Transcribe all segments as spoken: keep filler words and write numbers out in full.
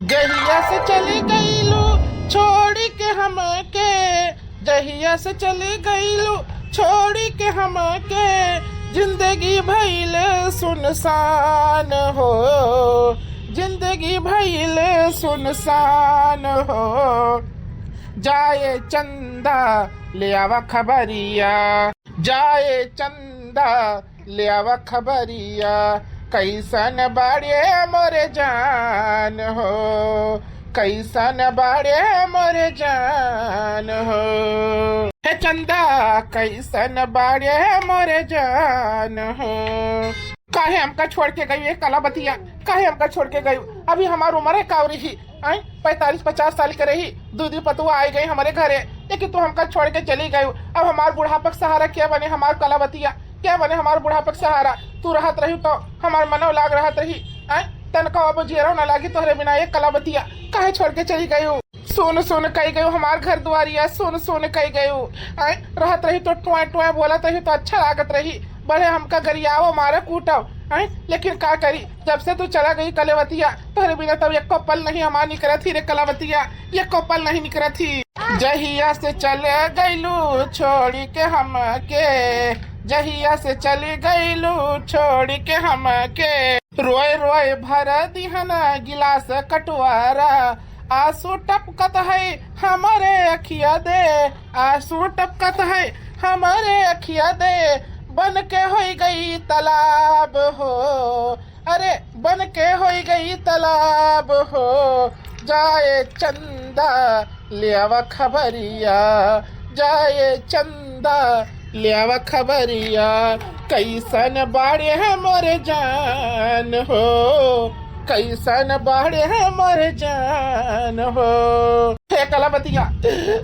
जहिया से चली गईलू छोड़ी के हमके, जहिया से चली गईलू छोड़ी के हमके, जिंदगी भइल सुनसान हो, जिंदगी भइल सुनसान हो। जाए चंदा ले आवा खबरिया, जाए चंदा ले आवा खबरिया, कैसन बाड़े मोरे जान हो, कैसन बाड़े मोरे जान हो। हे चंदा, कैसन बाड़े मोरे जान हो। काहे हमका छोड़ के गई ये कलावतिया, काहे हमका छोड़ के गई? अभी हमार उम्र है कावरी ही, आय, पैंतालीस पचास साल के रही, दू दी पतुआ आई गई हमरे घरे, लेकिन तू हमका छोड़ के चली गई। अब हमार बुढ़ापा के सहारा क्या बने हमार कलावतिया, क्या बने हमार बुढ़ापा के सहारा? तू रहत रही तो हमार मनो लाग रहत रही, आय, तनको अब जियरो न लागी तोहरे बिना ये कलावतिया, काहे छोड़ के चली गई? सुन सुन कई गई हमार घर दुआरिया, सुन सुन कई गई। आय, रहत रही तो टोए टोए बोलत रही तो अच्छा लागत रही, बड़े हमका गरियावो, मारे कूटो, हैं? लेकिन का करी, जब से तू चला गई कलेवतिया, तोहरे बिना तब एको पल नहीं हमार निकरत ही रे कलावतिया, एको पल नहीं निकरत ही। जहिया से चले गईलू छोड़ी के हमके, जहिया से चली गईलू छोड़ी के हमके, रोए रोए भर दिहन गिलास कटवारा, आंसू टपकत है हमरे अखिया दे, आंसू टपकत है हमरे अखिया दे, बन के होई गई तालाब हो, अरे बन के होई गई तालाब हो। जाए चंदा ले आवा खबरिया, जाए चंदा ले आवा खबरिया, कैसन बाड़े है मोरे जान हो, कैसन बाड़े है मोरे जान हो। हे कलावतिया,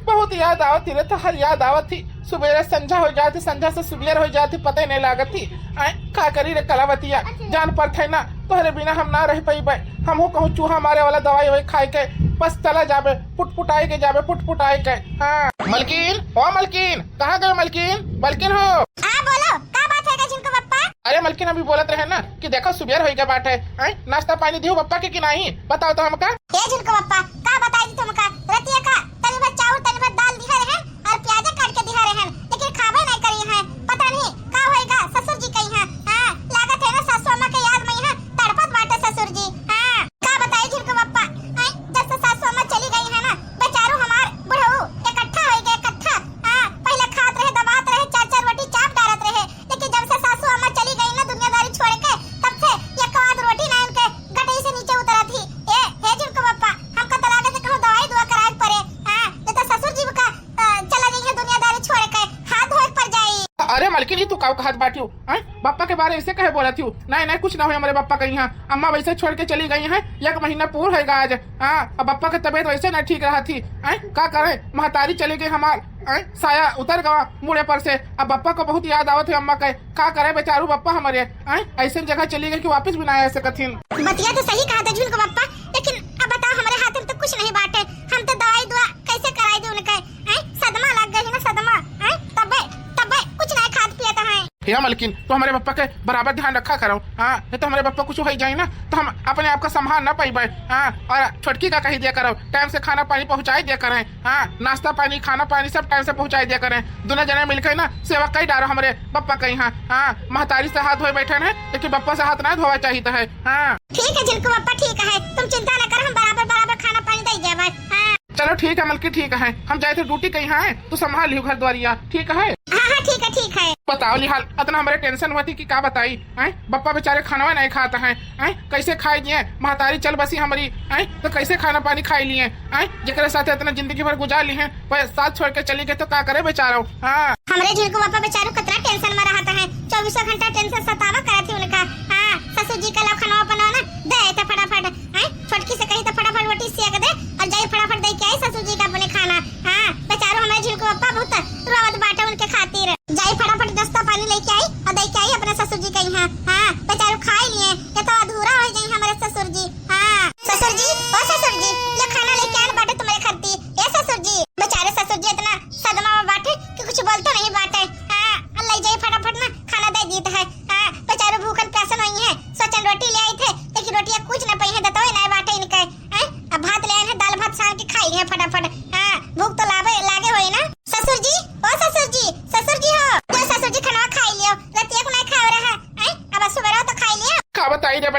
बहुत याद आवत ही रे, तोहर याद आवत ही। सुबेरे संझा हो जात ही, संझा से सुबेर हो जात ही, पते नहीं लागत ही। आय, का करी रे कलावतिया, जान परत है ना, तोहरे बिना हम ना रह पइबे। हमहू कहूँ चूहा मारे वाला दवाई ववाई खाए के बस चला जाबे, पुटपुटाए के जाबे, पुटपुटाए के। हाँ। मलकिन, ओ मलकिन, कहाँ गए मलकिन? मलकिन हो। हाँ, बोलो, का बात है गा झिनको बप्पा? अरे मलकिन, अभी बोलत रहे ना कि देखो सुबेर होई गए बाटे, हैं? नाश्ता पानी दिहू बप्पा के कि नाही? बताओ तो हमका। ए झिनको बप्पा, का बताई दी तुमका? रतिया का तनी भर चाउर, तनी भर दाल दिहा रहेन और प्याजे काट के दिहा रहेन, लेकिन खाबे नहीं करी हैं। पता नहीं का होई गा ससुर जी कइहाँ। हाँ, लागत है ना सासू अम्मा के याद में यहाँ तड़पत बाटे ससुर जी। हाँ, का बताई झिनको बप्पा, हैं? जब से सासू अम्मा चली गई है ना, बेचारू हमार बुढ़ऊ इकट्ठा होई गए, इकट्ठा। हाँ, पहले खात रहे, दबात रहे, चार चार रोटी चाप डारत रहे, लेकिन जब से सासू अम्मा चली गई ना दुनियादारी छोड़ के, तब से एक आध रोटी ना इनके गटई से नीचे उतरत ही। ए, हे झिनको बप्पा, हमका तो लागत है कहूँ दवाई दुआ कराए के पड़े। हाँ, नहीं तो ससुर जी का, अ, चला जाइए दुनियादारी छोड़ के, हाथ धोए के पड़ जाई। अरे मलकिन, ई तू काऊ कहत बाटियो? हैं? बप्पा के बारे ऐसे कहे बोलत हियो? नहीं, नहीं, कुछ ना होई हमरे बप्पा कइहाँ। अम्मा वैसे छोड़ के चली गई हैं, एक महीना पूर होइगा आज। हाँ, अब बप्पा के तबीयत वैसे नहीं ठीक रहत ही। हैं? का करे, महतारी चली गई हमार। हैं? साया उतर गवा मुड़े पर से। अब बप्पा को बहुत याद आवत है अम्मा के। का करे बेचारू बप्पा हमरे, हैं? ऐसन जगह चली गई कि वापस भी ना आ सकत हिन। बतिया तो सही कहा था झिनको बप्पा, लेकिन अब बताओ, हमरे हाथ में तो कुछ नहीं बाटे, हम तो दवाई दुआ कैसे कराई दी उनके? हैं? सदमा लग गई ना, सदमा। हैं? तबे, तबे कुछ नहीं खात पियत हैं। हे मलकिन, तो हमरे बप्पा के बराबर ध्यान रखा करो। हाँ, नहीं तो हमरे बप्पा कुछ हो जाए ना, तो हम अपने आप का संभाल ना पाइबे। हाँ, और छोटकी का कही दिया करो, टाइम से खाना पानी पहुँचाई दिया करें। हाँ, नाश्ता पानी, खाना पानी सब टाइम से पहुँचाई दिया करें। दोनों जने मिलके ना सेवा कई डारो हमरे बप्पा कइहाँ। हाँ, महतारी से हाथ धोए बैठे हैं, लेकिन बप्पा से हाथ ना धोवा चाहिए है। हाँ। ठीक है झिनको बप्पा, ठीक है, तुम चिंता न करो, हम बराबर बराबर खाना पानी दे जाबे। हाँ। चलो ठीक है मलकिन, ठीक है, हम जाए थे ड्यूटी कइहाँ है, तू संभाल लियो घर द्वारिया, ठीक है? हाँ, हाँ, ठीक है, ठीक है। बताओ लिहाल, इतना हमरे टेंशन हुआ थी कि का बताई। हैं? बप्पा बेचारे खानवा नहीं खात हैं। हैं? कैसे खाई दिए? महतारी चल बसी हमरी। हैं? तो कैसे खाना पानी खाई लिए? हैं? जेकरे साथ इतना जिंदगी भर गुजार ली हैं, पर साथ छोड़ के चली गई तो का करे बेचारो? हाँ। हमरे झिनको बप्पा बेचारो कितना टेंशन में रहत हैं, चौबीसों घंटा टेंशन सतावा करत ही उनका। हाँ, ससुर जी का ला खानवा बनावा ना, दे आए थे फटाफट। हैं? छोटकी से कही तो फटाफट रोटी सेक दे और जाई फटाफट दे के आई ससुर जी का अपने खाना। हाँ, बेचारो हमरे झिनको बप्पा बहुत रोवत बाटे उनके खातिर। जाई फटाफट नाश्ता पानी लेके आई और दे के आई अपने ससुर जी कइहाँ। हाँ, बेचारो खाई लिए, ये तो अधूरा हो जाई हमरे ससुर जी। हाँ, ससुर जी, ओ ससुर जी, ये खाना लेके आन बाटे तुम्हारे खातिर। ए ससुर जी, बेचारे ससुर जी इतना सदमा में बाटे कि कुछ बोलते नहीं बाटे। हाँ, ले जाई फटाफट ना खाना दे दीत है। हाँ, बेचारो भूखन प्यासन होई हैं, सोचन रोटी ले आई थे, लेकिन रोटिया कुछ ना पाई है, दतवे ना बाटे इनके। हैं?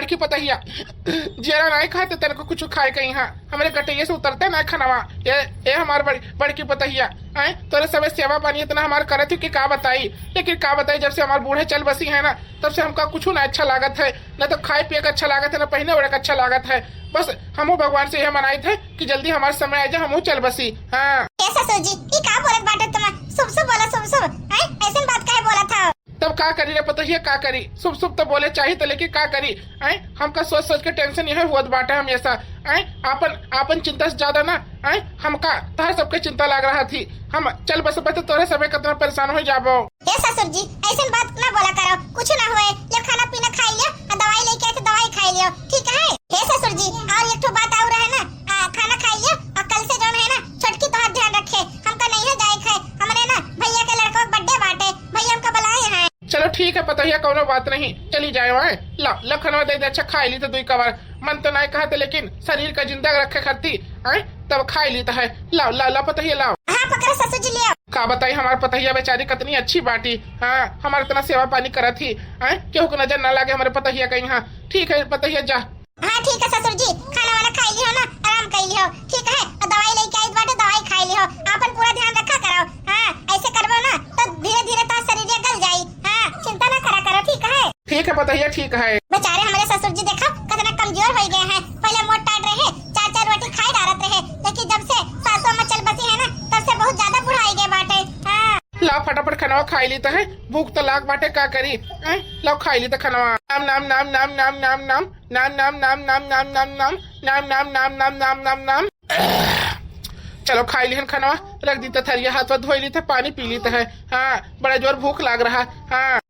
कि पतहिया, जियरा नाहीं खाते तेरे को कुछ खाए कहीं, हाँ, हमरे गटइये से उतरते नाहीं खनवा। ए, ए हमार बड़-, बड़की पतहिया, आए, तोरे सबे सेवा पानी इतना हमार करत ही कि का बताई, लेकिन का बताई, जब से हमार बूढ़े चल बसी है ना, तब से हमका कुछ ना अच्छा लागत है, ना तो खाए पिए का अच्छा लागत है, ना पहिने ओढ़े का अच्छा लागत है। बस हमहू भगवान से यह मनाइत है कि जल्दी हमार समय आ जाए, हमहू चल बसी। हाँ। ए ससुर जी, ई का बोलत बाटे तुम? शुभ शुभ बोला, शुभ शुभ। हैं? ऐसन बात काहे बोलत हौ? तब का करी रे पतोहिया, का करी? शुभ शुभ तो बोले चाहित है, लेकिन का करी? हैं? हमका सोच सोच के tension यह होत बाटे हमेशा। हैं? आपन, आपन चिंता से ज्यादा ना, हैं? हमका तोहर सबके चिंता लाग रहत ही। हम चल बसबे तो तोहरे सबे कितना परेशान होइ जाबो। ए ससुर जी, ऐसन बात ना बोला करो, कुछ ना होए। लो खाना पीना खाई लियो, आ दवाई लेके आए तो दवाई खाई लियो, ठीक है? हे ससुर जी, और एक ठो बात और है ना, आ, खाना खाई लियो, और कल से जौन है ना, छोटकी तोहार ध्यान रखे, हमका नैहर जाए के है, हमरे ना भैया के लड़का के birthday बाटे, भैया हमका बुलाए हैं। चलो ठीक है पतोहिया, कौनो बात नहीं, चली जाए वहाँ। ला, ला खनवा दे दे, अच्छा खाई ली तो दुई कवर, मन तो नाहीं कहत, लेकिन शरीर का जिंदा रखे खाती, हैं, तब खाई ली तो है। लाओ, लाओ, लाओ पतोहिया, लाओ। हाँ, पकड़ो ससुर जी, ले आओ। का बताई, हमार पतोहिया बेचारी कितनी अच्छी बाटी। हाँ, हमार इतना सेवा पानी करत ही, हैं, केहू के नजर ना लागे हमरे पतोहिया कहीं। हाँ, ठीक है पतोहिया, जा। हाँ, ठीक है ससुर जी, खाना वाना खाई लियो ना, आराम कर लियो, ठीक है? और दवाई लेके आई बाटे, दवाई खाई लियो, आपन पूरा ध्यान रखा करो। हाँ, ऐसे करबो ना तो धीरे धीरे तोहार शरीर गल जाई। हाँ, चिंता ना करा करो, ठीक है? ठीक है पतोहिया, ठीक है। बेचारे हमरे ससुर जी देखा कितना कमजोर हो गए हैं। पहले मोट टाट रहे, चार चार रोटी खाए डारत रहे, लेकिन जब से सासू अम्मा चल बसी है ना, तब से बहुत ज्यादा बुढ़ाई गए बाटे। हाँ। लाओ फटाफट खनवा खाई ली तो है, भूख तो लाग बाटे, का करी? हैं? लाओ खाई ली तो खनवा। नाम, नाम, नाम, नाम, नाम, नाम, नाम। नाम, नाम, नाम, नाम, नाम, नाम, नाम। नाम, नाम, नाम, नाम, नाम, नाम, नाम। चलो, खाई लिहन खनवा, रख दी त थरिया, हाथ वाथ धोई ली त, पानी पी ली त है। हाँ, बड़ा जोर भूख लाग रहा। हाँ।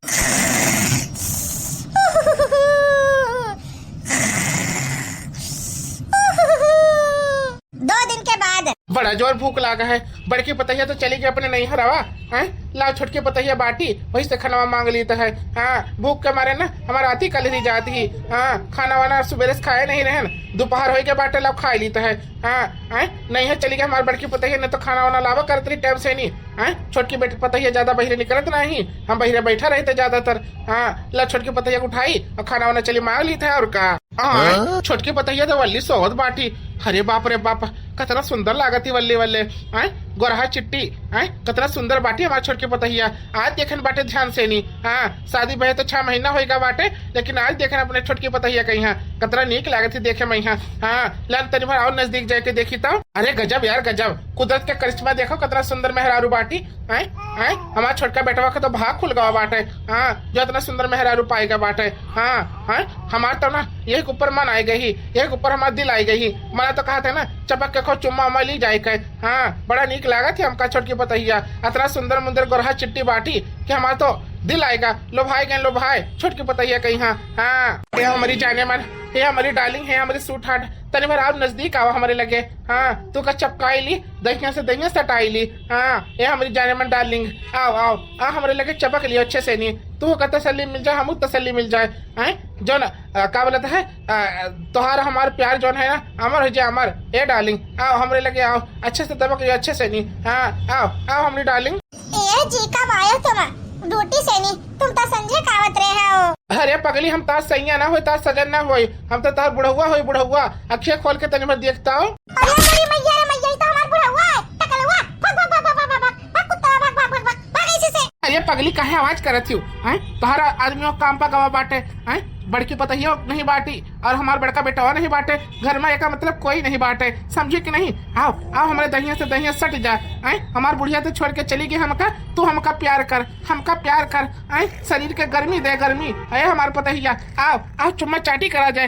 दो दिन के बाद। बड़ा जोर भूख लागा है। बड़की पतोहिया तो चली गई अपने नैहरवा, हैं? लाओ छोटकी पतोहिया बाटी, वही से खनवा मांग ली तो है। हाँ, भूख के मारे ना हमार आती कल ही जात ही। हाँ, खाना वाना सुबेरे से खाए नहीं रहन, दोपहर होई के बाटे, लाओ खाई ली तो है। हाँ, हैं? नैहर चली गई हमार बड़की पतोहिया, न तो खाना वाना लावा करत रही टाइम से नहीं। हैं? छोटकी बेटी पतोहिया ज्यादा बहिरे निकलत नहीं, हम बहिरे बैठा रहते ज्यादातर। हाँ, ला छोटकी पतोहिया को उठाई और खाना वाना चली मांग ली था और का। आय, हाँ? छोटकी पतहिया तो वल्ली सोवत बाटी। अरे बाप रे बाप, कतना सुंदर लागत ही वल्ले वल्ले। आय, गोरहा चिट्टी, आय, कतना सुंदर बाटी हमार छोटकी पतहिया। आज देखन बाटे ध्यान से नी। हाँ, शादी भये तो छह महीना होइगा बाटे, लेकिन आज देखन अपने छोटकी पतहिया कहीं, हाँ, कतना नीक लागत ही देखे में, हाँ। हाँ, लान तनी भर और नजदीक जाके देखी तो। अरे गजब यार गजब, कुदरत के करिश्मा देखो, कतना सुंदर मेहरारू बाटी। हैं? हैं? हमार छोटका बेटवा के तो भाग खुल गवा बाटे। हाँ, जो इतना सुंदर मेहरारू पाएगा बाटे। हाँ, हैं? हमार तो ना यही के ऊपर मन आए गई, यही के ऊपर हमार दिल आए गई। मना तो कहत है ना, चपक के खो चुम्मा उम्मा ली जाए के। हाँ, बड़ा नीक लागत है हमका छोटकी पतहिया। इतना सुंदर मुंदर गोरहा चिट्टी बाटी कि हमार तो दिल आएगा, लोभाए गए, लोभाए, छोटकी पतहिया कहीं। हाँ, हाँ। ये हमारी जाने मन, ये हमारी डार्लिंग है, हमारी स्वीटहार्ट, तनी भर आप नजदीक आवा हमरे लगे। हाँ, तू का चपकाई ली, दहिया से दहिया सटाई ली। हाँ, ए हमरी जाने मन डार्लिंग, आओ, आओ, आ हमरे लगे चपक लियो अच्छे से नी। तू का तसल्ली मिल जाए, हमू तसल्ली मिल जाए। हैं? जो ना, आ, का बोलत है? आ, तोहार हमार प्यार जौन है ना, अमर हो जाए अमर। ए डार्लिंग, आओ हमरे लगे आओ, अच्छे से दबक लियो अच्छे से नी। हाँ, आओ, आओ हमरी डार्लिंग। ए जी, कब आयो तुम ड्यूटी से नी? तुम तो संझे का आवत रहे हो। अरे पगली, हम तार सैया ना होई, तार सजन ना होई, हम तो तार बुढ़ौआ होई, बुढ़ौआ। अखिया खोल के तनी भर देखता हो। अरे मेरी मैया रे मैया, ई तो हमार बुढ़ौआ है, टकलुआ। भाग, भाग, भाग, कुत्ता, भाग, भाग, भाग, भाग, भाग ऐसे से। अरे पगली, काहे आवाज करत हियो? हैं? तोहरा आदमियों काम पर गवा बाटे, हैं? बड़की पतहियो नहीं बाटी और हमार बड़का बेटवा नहीं बाटे, घर में एका मतलब कोई नहीं बाटे, समझे कि नहीं? आओ, आओ हमरे दहिया से दहिया सट जा, हैं? हमार बुढ़िया तो छोड़ के चली गई हमका, तू हमका प्यार कर, हमका प्यार कर, हैं? शरीर के गर्मी दे, गर्मी, है हमार पतहिया, आओ, आओ चुम्मा चाटी करा जाए।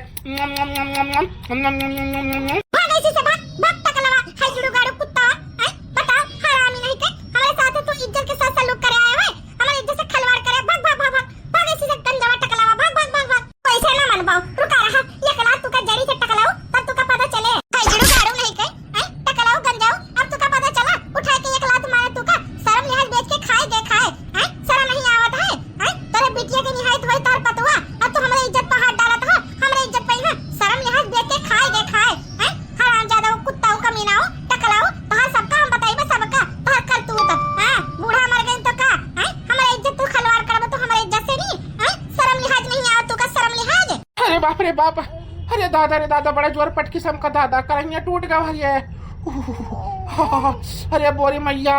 भाग ऐसे से, भाग, भाग टकलवा, है जुड़ू गाड़ू कुत्ता, हैं? बताओ, हरामी नहीं के, हमारे साथ तू इज्जत के साथ सलूक करे आए हुए, हमारे इज्जत से खिलवाड़ करे, भाग, भाग, भाग, भाग, भाग ऐसे से गंजवा टकलवा, भाग, भाग, भाग, भाग। पैसे ना मनबो, रुका रहा, एक लात तू का जड़ी से टकलाऊ, तब तू का पता चले। है जुड़ू गाड़ू नहीं के, हैं? टकलाऊ गंजाऊ, अब तू का पता चला? उठा के एक लात मारे तू का, शर्म लिहाज बेच के खाए गए खाए, हैं? शर्म नहीं आवत है, हैं? तोरे बिटिया के निहायत होई तोर पतुआ, अब तू हमरे इज्जत पर हाथ डालत हो, हमरे इज्जत पर यहाँ शर्म लिहाज बेच के खाए गए खाए, हैं? अरे बाप, अरे दादा रे दादा, बड़ा जोर पटकिस हमका दादा, करहिया टूट गवा रे। अरे मोरी मैया,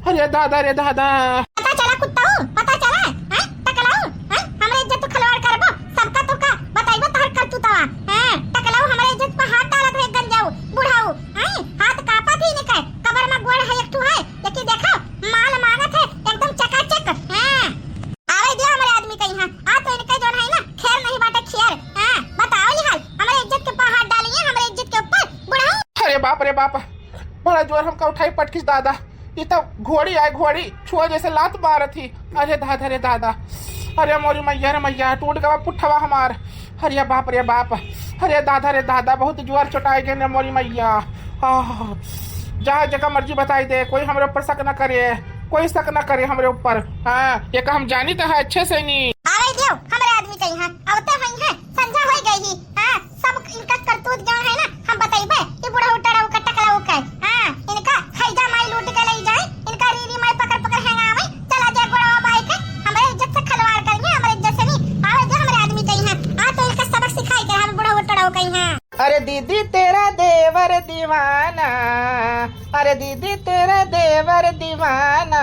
अरे दादा रे दादा। पता चला कुत्ताऊ, पता चला, हैं? टकलाऊ, हैं? हमरे इज्जत तो खिलवाड़ करबो, सबका तो का बताइबो तोहर करतूतवा, हैं? टकलाऊ हमरे इज्जत पे हाथ डालत है गंजाऊ, बुढ़ाऊ, हैं? हाथ कांपत ही निके, कबर में गोड़ है एक ठू है, लेकिन देखो, माल मांगत है एकदम चकाचक, हैं? आवे दियो हमरे आदमी कइहाँ, आ तो इनके जौन है ना, खैर नहीं बाटे खैर, हाँ, बताओ ये हाल, हमरे इज्जत के ऊपर हाथ डाली है, हमरे इज्जत के ऊपर, बुढ़ाऊ। अरे बाप रे बाप, बड़ा जोर हमका उठाई पटकिस दादा, ये तो घोड़ी आए, घोड़ी छुआ जैसे लात मारत ही। अरे दादा रे दादा, अरे मोरी मैया रे मैया, टूट गवा पुट्ठवा हमार। अरे बाप रे बाप, अरे दादा रे दादा, बहुत जोर चोटाए गए ने मोरी मैया। आह, जहाँ जगह मर्जी बताई दे, कोई हमरे ऊपर शक न करे, कोई शक न करे हमरे ऊपर। हाँ, ये का हम जानी तो है अच्छे से नहीं। आवे दियो, हमरे आदमी कइहाँ, अवते होइहैं, संझा होई गई ही। हाँ, सब इनका करतूत जौन है ना, हम बतइबे, ई बुढ़ऊ टड़ऊ का टकलऊ का। हाँ, इनका हैजा माई लूट के लई जाए, इनका रीरी माई पकड़ पकड़ हेंगावे, चला दे गोड़वा बाई के, हमरे इज्जत से खिलवाड़ करिहैं, हमरे इज्जत से नहीं, आवे दियो हमरे आदमी कइहाँ, आ तो इनका सबक सिखाई के हम बुढ़ऊ टड़ऊ कइहाँ। अरे दीदी तेरा देवर दीवाना, अरे दीदी तेरा देवर दीवाना,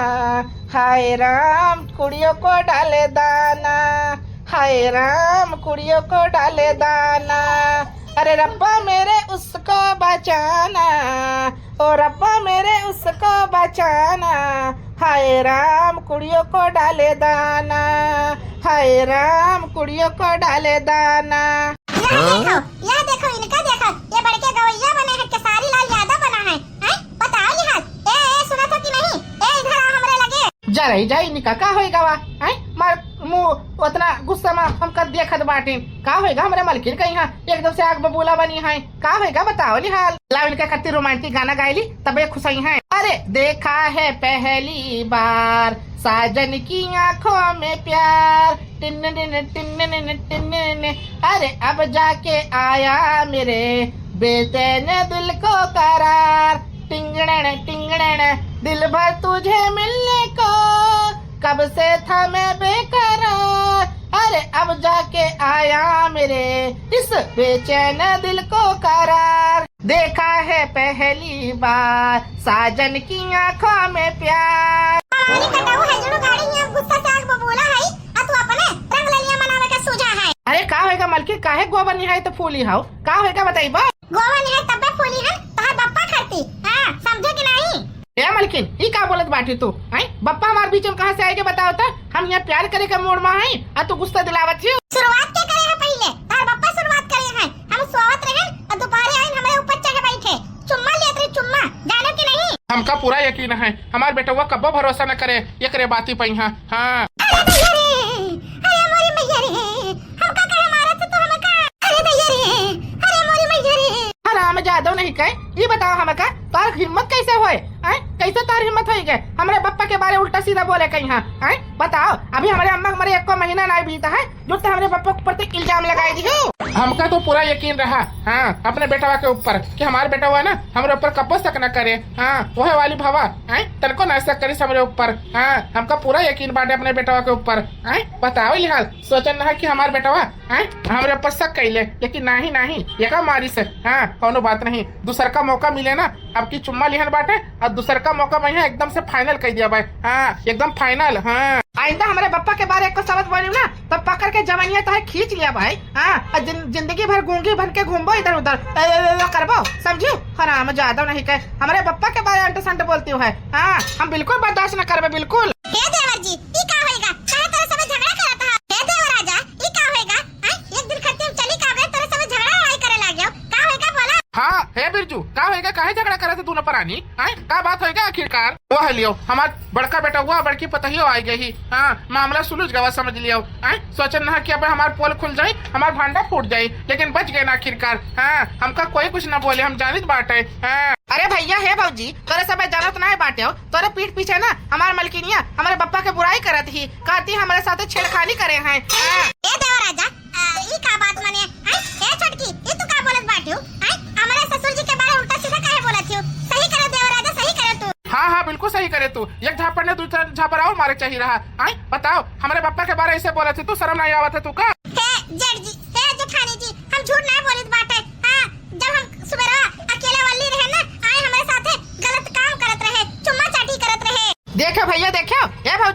हाय राम कुड़ियों को डाले दाना, हाय राम कुड़ियों को डाले दाना। अरे रब्बा मेरे उसको बचाना, ओ रब्बा मेरे उसको बचाना, हाय राम कुड़ियों को डाले दाना, हाय राम कुड़ियों को डाले दाना। यह देखो, यह देखो, इनका देखो, ये बड़के गवैया बने हैं, केसारी लाल यादव बना है, हैं? बताओ निहाल, ए, ए, सुनत हो कि नहीं? ए, इधर आ हमरे लगे। जा रही, जा, इनका का होई गवा, हैं? मार मुंह उतना गुस्सा में हमका देखत बाटिन, का होई गा हमरे मलकिन कइहाँ एकदम से आग बबूला बनी है, का होई गा बताओ निहाल। लाओ इनका खातिर रोमांटिक गाना गाइली, तबे खुश होइहैं। अरे देखा है पहली बार साजन की आंखों में प्यार, टिन्न टिन्न टिन्न टिन्न टिन्न। अरे अब जाके आया मेरे बेचैन दिल को करार, टिंगड़न टिंगड़न दिल भर तुझे मिलने को, कब से था मैं बेकरार। अरे अब जाके आया मेरे इस बेचैन दिल को करार, देखा है पहली बार साजन की आंखों में प्यार। अरे कटाऊ है जणो गाड़ी में गुस्सा से आग बबूला है, आ तू अपने रंग ललिया मनावे का सूझा है। अरे का होएगा मलकिन, काहे गोबर निहाई तो फूली हाउ, का होएगा बताइबा? गोबर निहाई तब्बे फूली है, तोहर बप्पा खरती, हाँ, समझे कि नहीं? ए मलकिन, ई का बोलत बाटी तू? हैं? बप्पा हमार बीच में कहाँ से आएगे बताओ तो? हम यहाँ प्यार करे के मूड में हई, आ तू गुस्सा दिलावत ही। शुरुआत के करे है पहिले? तार बप्पा शुरुआत करे हैं। हम सोवत रहन और दोपहरे आइन हमरे ऊपर चढ़ बैठे। चुम्मा लेत रही, चुम्मा। जानो कि नहीं? हमका पूरा यकीन है, हमार बेटवा कब्बो भरोसा न करे, एकरे बाती पइहा। हाँ। अरे भैया रे, अरे मोरी मैया रे, हमका काहे मारत है तू हमका? अरे भैया रे, अरे मोरी मैया रे। हराम जादो नहीं कहे, ये बताओ हमका, तार हिम्मत कैसे होए? हैं? कैसे तार हिम्मत होई गए? हमरे बप्पा के बारे उल्टा सीधा बोले कइहाँ, हैं? बताओ, अभी हमरे अम्मा के मरे एको महीना नहीं बीता है, जो ते हमरे बप्पा के ऊपर ते इल्जाम लगाई दियो। हमका तो पूरा यकीन रहा, हाँ, अपने बेटवा के ऊपर, कि हमार बेटवा ना हमरे ऊपर कब्बो शक न करे, हाँ, वह वाली भवा, हैं? तनको ना शक करिस हमरे ऊपर, हाँ, हमका पूरा यकीन बाटे अपने बेटवा के ऊपर, हैं? बताओ लिहाल, सोचन रहा कि हमार बेटवा, हैं, हमरे ऊपर शक कइले, लेकिन नाही, नाही, एका मारी से, हाँ, कौनो बात नहीं। दूसर का मौका मिले ना, अब की चुम्मा लिहन बाटे, और दूसर का मौका में यहाँ एकदम से final कइ दिया भाई, हाँ, एकदम final, हाँ। आइंदा हमरे बप्पा के बारे एको शब्द बोलियो ना, तो पकड़ के जवनिया तोहे खींच लिया भाई, हाँ, और जिन-, जिंदगी भर गूंगी बन के घूमबो इधर उधर, ए, ए, ए, ए, करबो, समझियो? हराम जादो नहीं कहे, हमरे बप्पा के बारे अंट संट बोलती है, हाँ, हम बिल्कुल बर्दाश्त न करबे, बिल्कुल। हे देवर जी, ई का होइगा? काहे तोरे सबे झगड़ा करत हा? हे देवर राजा, ई का होइगा? हैं? एक दिन खत्ती हम चली का गए, तोरे सबे झगड़ा लड़ाई करे लाग जाओ। का होइगा बोला? हाँ, हे बिरजू, का होइगा? काहे झगड़ा करत है दोनों परानी? हैं? का बात होइगा आखिरकार? वो है लियो, हमार बड़का बेटा हुआ, बड़की पतहियो आई गई। हाँ, मामला सुलझ गवा, समझ लियो। हैं? सोचन ना कि अब हमार पोल खुल जाई, हमार भांडा फूट जाई, लेकिन बच गए ना आखिरकार। हाँ, हमका कोई कुछ ना बोले, हम जानित बाटे। हाँ। अरे भैया, हे भौजी, तोरे सबे जानत नाय बाटे हो, तोरे पीठ पीछे ना हमार मलकिनिया हमरे बप्पा के बुराई करत ही, कहती हमरे साथे छेड़खानी करे हैं। हाँ। ए देवर राजा, आ, ई का बात माने? हैं? ए छोटकी, ई तू का बोलत बाटियो? हैं? हमरे ससुर जी के बारे उल्टा सीधा काहे बोलत हियो? सही करे देवर राजा, सही करे तू। हाँ, हाँ, बिल्कुल सही करे तू। एक झापड़ ने दूसरा झापड़ और मारे चाहिए रहा। हैं? बताओ, हमरे बप्पा के बारे ऐसे बोलत ही तू, शर्म नहीं आवत है तू का? हे जेठ जी, हे जेठानी जी,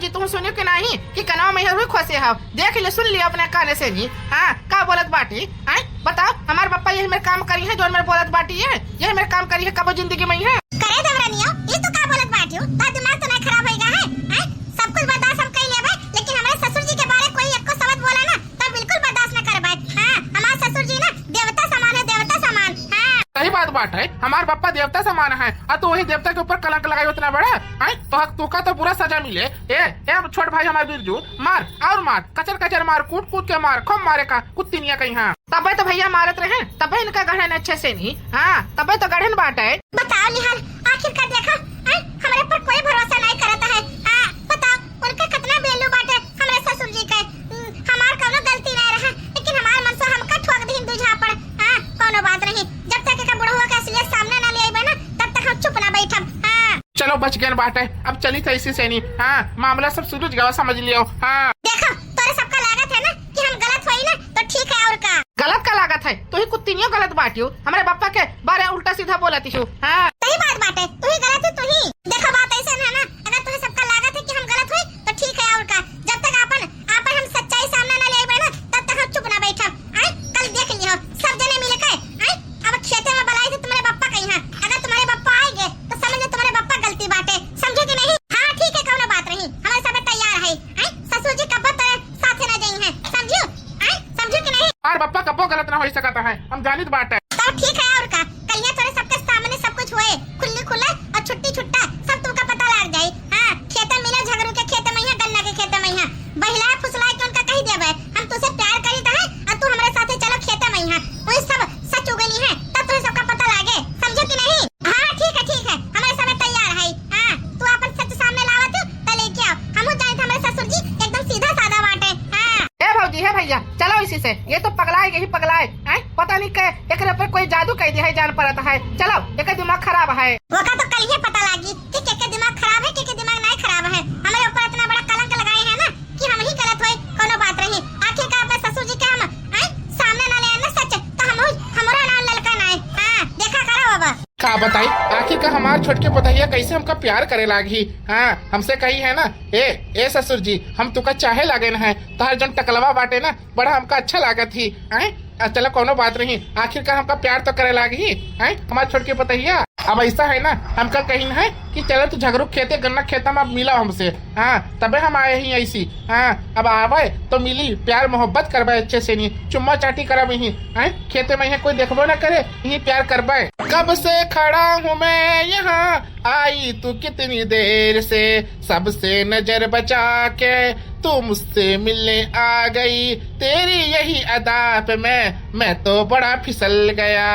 तुम सुनियो कि नाही कि कनवा में हुई खोसे हव? देख ले, सुन लियो अपने काने से नी। हाँ, का बोलत बाटी? आय, बताओ, हमार बप्पा यही मेरे काम करी है, जौन मेरे बोलत बाटी है, यही मेरे काम करी है, कबो जिंदगी में है। करे देवरानियो, ये तो का बोलत बाटी हो? तो दिमाग तो नहीं खराब होइगा है? आय, सब कुछ बर्दाश्त हम कर लेबे, लेकिन हमारे ससुर जी के बारे कोई एको शब्द बोला ना, तो बिल्कुल बर्दाश्त न करबे। हाँ, हमार ससुर जी ना देवता समान है, देवता समान। हाँ। सही बात बाटे, हमार बप्पा देवता समान है, आ तू वही देवता के ऊपर कलंक लगाई उतना बड़ा, हैं? तो हक तू का तो बुरा सजा मिले। ए, ए, अब छोट भाई हमार बिरजू, मार और मार, कचर कचर मार, कूट कूट के मार, खूब मारे का कुत्तिनिया कहीं। हाँ, तबे तो भैया मारत रहे, तबे इनका गढ़न अच्छे से नहीं। हाँ, तबे तो गढ़न बाटे। बताओ निहाल, आखिर का देखा, हैं? हमरे पर कोई भरोसा नहीं करता है। हाँ, बताओ, उनका कितना value बाटे हमरे ससुर जी के। हम्म, हमार कौनो गलती नहीं रहा, लेकिन हमार मन से हमका ठोक दीन दू झापड़। हाँ, कौनो बात नहीं, जब तक एका बुढ़वा के असलियत सामने ना ले आइबे ना, तब तक हम चुप ना बैठब। हाँ। चलो, बच गए बाटे, अब चली तो इसी से नहीं। हाँ, मामला सब सुलझ गवा, समझ लियो। हाँ। देखो, तोरे सबका लागत है ना कि हम गलत होई ना, तो ठीक है, और का? गलत का लागत है? तू ही कुत्तिनियो गलत बाटियो, हमरे बप्पा के बारे उल्टा सीधा बोलती हो। हाँ। सही बात बाटे, तू ही गलत है, तू ही। देखो, बात ऐसे ना, ना, अगर तुम्हें सबका लागत है कि हम गलत हुई, तो ठीक है, और का? जब तक आपन, आपन हम सच्चाई सामने ना ले आइबे ना, तब तक हम चुप ना बैठब। आय, कल देख लियो, सब जने मिल के, आय, अब खेते में बलाई थे तुम्हारे बप्पा कहीं हैं। अगर तुम्हारे बप्पा आएंगे, तो समझ लो तुम्हारे बप्पा गलती बाटे, समझो कि नहीं? हाँ, ठीक है, कौनो बात नहीं, हमारे सब तैयार है। आय, ससुर जी कब्बो तेरे साथे ना जाई हैं, समझियो? आय, समझियो कि नहीं? और बप्पा कब्बो गलत ना हो सकता है, हम जानित बाटे। तो ठीक है, और का? कहिया तोरे सबके सामने सब कुछ हुए, खुल्ली खुल्ला और छुट्टी छुट्टा, सब तुमका पता लाग जाई। हाँ, खेते मिले झगरू के खेते में है, गन्ना के खेते में है, बहिला फुसला के उनका कही देबे, हम तुझसे प्यार करीत है और तू हमारे साथे चलो खेते में है, वही सब सच उगली है, तब तुझे सबका पता लागे, समझो कि नहीं? हाँ, ठीक है, ठीक है, हमारे सब तैयार है। हाँ, तू अपन सच सामने लावत हो, तो लेके आओ, हम जानित हमारे ससुर जी एकदम सीधा साधा बाटे। हाँ। ए भौजी, हे भैया, चलो इसी से, ये तो पगलाए, यही पगलाए, हैं? पता नहीं के एकरे ऊपर कोई जादू कर दिया है, जान पड़ता है। चलो, एक दिमाग खराब है। ओका तो कल ही पता लागी कि के के दिमाग खराब है, के के दिमाग नहीं खराब है। हमारे ऊपर इतना बड़ा कलंक लगाए हैं ना कि हम ही गलत होए, कोनो बात नहीं। आखिर का अपने ससुर जी के हम, हैं, सामने ना ले आना सच, तो हम, हमारा नाम ललका ना है। हाँ, देखा करो अब। का बताई, आखिर का हमार छोटके पतहिया कैसे हमका प्यार करे लागी। हाँ, हमसे कही है ना, ए, ए ससुर जी, हम तुका चाहे लागे न है, तोहार जौन टकलवा बाटे ना, बड़ा हमका अच्छा लागत ही, हैं? आ, चलो, कौनो बात नहीं, आखिर का हमका प्यार तो करे लागी, हैं? हमार छोटकी पतहिया। अब ऐसा है ना, हमका कहीं है कि चलो तू झगरू खेते गन्ना खेता में अब मिला हमसे, हाँ, तबे हम आए ही ऐसी, हाँ, अब आवे तो मिली, प्यार मोहब्बत करबे अच्छे से नहीं, चुम्मा चाटी करब ही, हैं? खेते में यहाँ कोई देखबो ना करे, यही प्यार करबे। कब से खड़ा हूँ मैं यहाँ, आई तू कितनी देर से, सबसे नजर बचा के तू मुझसे मिलने आ गई। तेरी यही अदा पे मैं, मैं तो बड़ा फिसल गया।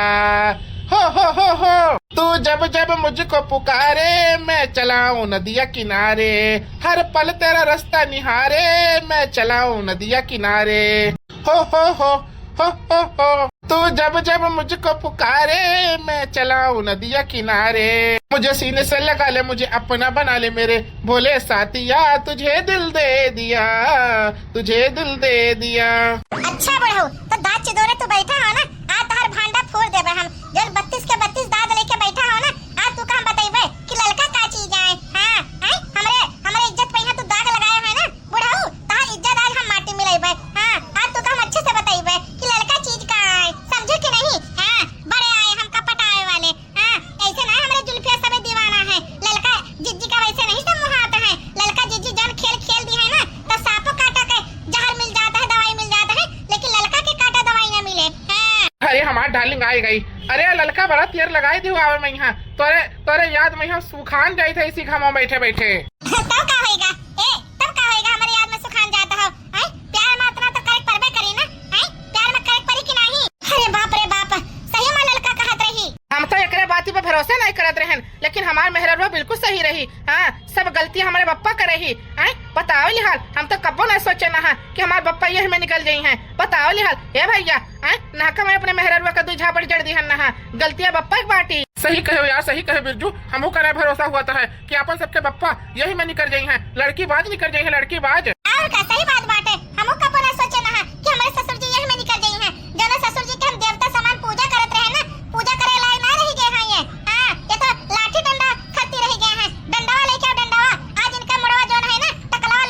हो, हो, हो, हो। तू जब जब मुझको पुकारे, मैं चलाऊं नदिया किनारे, हर पल तेरा रास्ता निहारे, मैं चलाऊं नदिया किनारे। हो, हो, हो, हो, हो, हो। तू जब जब मुझको पुकारे, मैं चलाऊं नदिया किनारे। मुझे सीने से लगा ले, मुझे अपना बना ले मेरे भोले साथिया, तुझे दिल दे दिया, तुझे दिल दे दिया। अच्छा बुढ़ऊ, तो दांत चिदोरे तू बैठा हो ना, आज तोहर भांडा फोड़ देबे हम। जौन बत्तीस के बत्तीस दांत लेके बैठा हो ना, आज तू का हम बतैबे कि ललका का चीज आए। हाँ, आए, हमरे, हमरे इज्जत पे यहाँ तू दाग लगाए है ना बुढ़ऊ, तोहार इज्जत आज हम माटी मिलैबे। हाँ, आज तू का हम अच्छे से बतैबे कि ललका चीज का आए, समझो कि नहीं? हाँ, बड़े आए हमका पटावे वाले। हाँ, ऐसे ना हमरे जुल्फिया सबे दीवाना है। ललका जिज्जी का वैसे नहीं सब मुहात है। ललका जिज्जी जौन खेल खेल दी है ना, तो सांपो काटा के जहर मिल जाता है, दवाई मिल जाता है, लेकिन ललका के काटा दवाई ना मिले। हाँ। अरे हमार डार्लिंग आ गई। अरे ललका बड़ा तेर लगाई दियो आवे में यहाँ। तोरे, तोरे याद में यहाँ सुखान जाई थे इसी घामा बैठे बैठे। तब का होएगा? ए, तब का होएगा? हमारे याद में सुखान जाता हो। हैं? प्यार में इतना तो करे परबे करी ना। हैं? प्यार में करे परी कि नहीं? अरे बाप रे बाप, सही में ललका कहत रही। हम तो एकरे बाती पे भरोसे नहीं करत रहन, लेकिन हमार मेहररुआ बिल्कुल सही रही। हाँ, सब गलती हमारे बप्पा के रही। हैं? बताओ लिहाल, हम तो कब्बो नहीं सोचे ना कि हमार बप्पा यही में निकल जाई हैं। बताओ लिहाल, ए भैया, हैं? नाका में अपने मेहररुआ का दू झापड़ जड़ दिहन ना, गलतियाँ बप्पा की बाटी। सही कहो यार, सही कहो बिरजू, हमहू का नहीं भरोसा हुआ था है कि अपन सबके बप्पा यही में निकल जाई हैं, लड़की बाज निकल जाई हैं, लड़की बाज। और का सही बात बाटे, हमहू कब्बो ना सोचे ना कि हमारे ससुर जी यही में निकल जाई हैं। जौन ससुर जी के हम देवता समान पूजा करत रहे ना, पूजा करे लायक ना रही गए हैं ये। हाँ, ये तो लाठी डंडा खत्ती रही गए हैं। डंडवा लेके आओ, डंडवा। आज इनका मुड़वा जौन है ना, टकलवा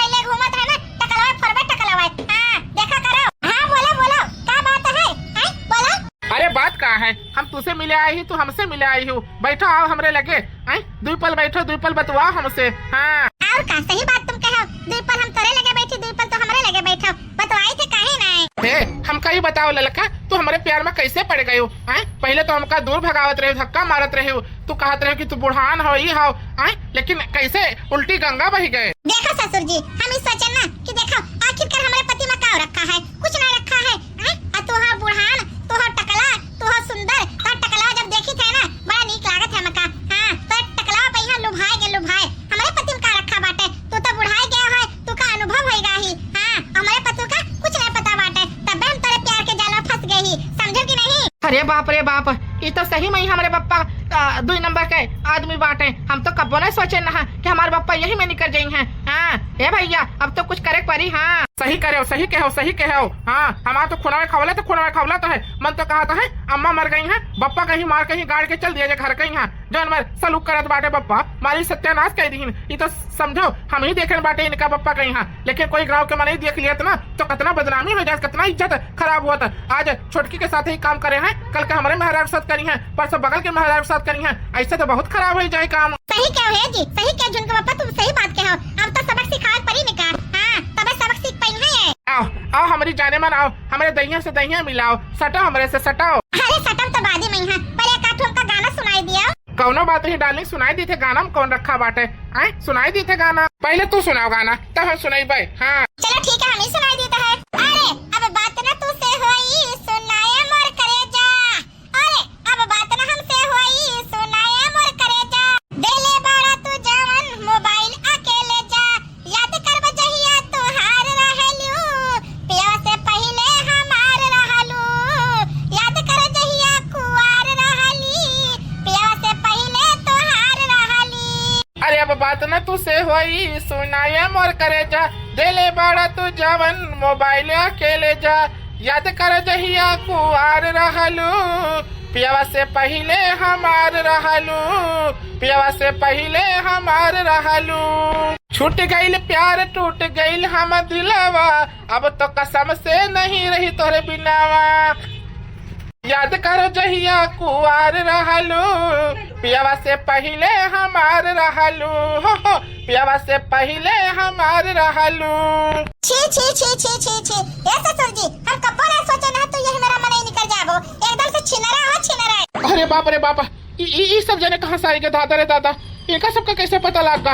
तू हमसे मिले आई हो, बैठो, आओ हमरे लगे। आय, दुई पल बैठो, दुई पल बतुआओ हमसे। हाँ। और का, सही बात तुम कहो, दुई पल हम तोरे लगे बैठी, दुई पल तो हमरे लगे बैठो, बतवाई थे काहे ना आए? ए, हमका ई बताओ ललका, तू हमरे प्यार में कैसे पड़ गयो? आय, पहले तो हमका दूर भगावत रहे, धक्का मारत रहे, तू कहत रहे कि तू बुढ़ान हो, ई हो, आय, लेकिन कैसे उल्टी गंगा बह गए? देखो ससुर जी, हम ई सोचन ना कि देखो आखिरकार हमरे पति में का रखा है, कुछ ना रखा है, आय, आ तोहार बुढ़ान, तोहार टकला, तोहार सुंदर, तोहार टकला जब देखी थे ना, बड़ा नीक लागत है हमका। हाँ, तो टकला पे यहाँ लुभाए गए, लुभाए। हमरे पति में का रखा बाटे, तू तो बुढ़ाए गया है, तू का अनुभव होइगा ही। हाँ, हमरे पति का कुछ नहीं पता बाटे, तबे हम तोरे प्यार के जाल में फंस गए ही, समझो कि नहीं? अरे बाप रे बाप, ई तो सही में ही हमरे पप्पा, आ, दुई नंबर के आदमी बाटे। हम तो कब्बो नहीं सोचे ना कि हमारे पप्पा यही में निकल जाई हैं। हाँ, ए भैया, अब तो कुछ करे के पड़ी। हाँ, सही करे हो, सही कहे हो, सही कहे हो। हाँ, हमार तो खुनवे खवला तो, खुनवे खवला तो है। मन तो कहा तो है, अम्मा मर गई हैं, बप्पा कहीं मार कहीं गाड़ के चल दिया जे घर कहीं। हाँ, जौन मर सलूक करत बाटे बप्पा, मारी सत्यानाश कर दीन। ई तो समझो, हम ही देखे बाटे इनका बप्पा कहीं। हाँ, लेकिन कोई गाँव के मनई देख लियत ना, तो कितना बदनामी हो जात, कितना इज्जत खराब हुआ था। आज छोटकी के साथ ही काम करे हैं, कल के हमरे मेहरारू के साथ करी हैं, परसों बगल के मेहरारू के साथ करी हैं, ऐसे तो बहुत खराब हो जाए काम। सही कहो है जी, सही कहो झुनका बप्पा, तुम सही बात कहो। अब तो सबक सिखाए पड़ी निका। हाँ, तबे सबक सीख पाई है ये। आओ, आओ हमरी जाने मन, आओ, हमरे दहिया से दहिया मिलाओ, सटो हमरे से सटो। अरे सटम तो बादी में है, पर एक आध हमका गाना सुनाई दियो। कौनो बात नहीं डार्लिंग, सुनाई दी थे गाना में कौन रखा बाटे। आय, सुनाई दी थे गाना। पहले तू सुनाओ गाना, तब हम सुनाई बे। हाँ। चलो ठीक है, हम ही सुनाई देता है। अरे अब बात ना तू से होई, सुनाए मोर करेजा। अरे अब बात ना हमसे होई, सुनाए मोर करेजा। देले बाड़ा तू जवन मोबाइल अकेले जा, याद करब जहिया तोहार रहलू, पियवा से पहिले हमार रहलू। याद कर जहिया कुआर रहली, पियवा से पहिले तोहार रहली। अरे अब बात न तू से होई, सुनाए मोर करेजा, देले बाड़ा तू जवन मोबाइल अकेले जा। याद कर जहिया कुआर रहलू, पियवा से पहिले हमार रहलू, पियवा से पहिले हमार रहलू। छूट गइल प्यार, टूट गइल हम दिलवा, अब तो कसम से नहीं रही तोरे बिनावा। याद कर जहिया कुआर रहलू, पियवा से पहिले हमार रहलू, हो, हो, पियवा से पहिले हमार रहलू। छी, छी, छी, छी, छी, छी। ए ससुर जी, हम कब्बो ना सोचे ना तू यही मेरा मनई निकल जाबो। एकदम से छिनरा हो, छिनरा। अरे बाप रे बाप, ई, ई, ई सब जने कहाँ से आइगे दादा रे दादा? इनका सबका कैसे पता लाग गा?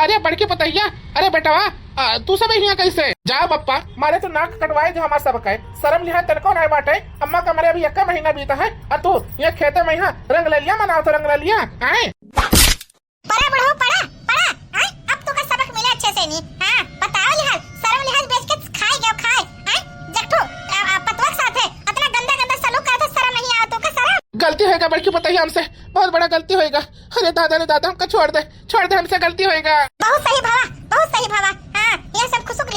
अरे बड़की पतहिया, अरे बेटवा, आ, तू सब यहाँ कैसे? जा बप्पा, मारे तो नाक कटवाए दे हमार सबके। शर्म लिहाज तनको नाय बाटे। अम्मा का मरे अभी एक महीना बीता है, और तू ये खेते में यहाँ रंगलेलिया मनाओ तो रंगलेलिया, आए? पड़ा बुढ़ऊ, पड़ा, पड़ा, आए? अब तू का सबक मिले अच्छे से नहीं, हाँ? बताओ लिहाज, शर्म लिहाज बेच के खाए गयो, खाए, आए? जट्ठू, आ, आ, पतवा के साथ है, इतना गंदा गंदा सलूक करत है, शर्म नहीं आवा तू का शर्म? गलती होइगा बड़की पतहिया हमसे, बहुत बड़ा गलती होइगा। अरे दादा रे दादा, हमका छोड़ दे, छोड़ दे, हमसे गलती होइगा। बहुत सही भावा, बहुत सही भावा। हाँ, ये सब खुशुक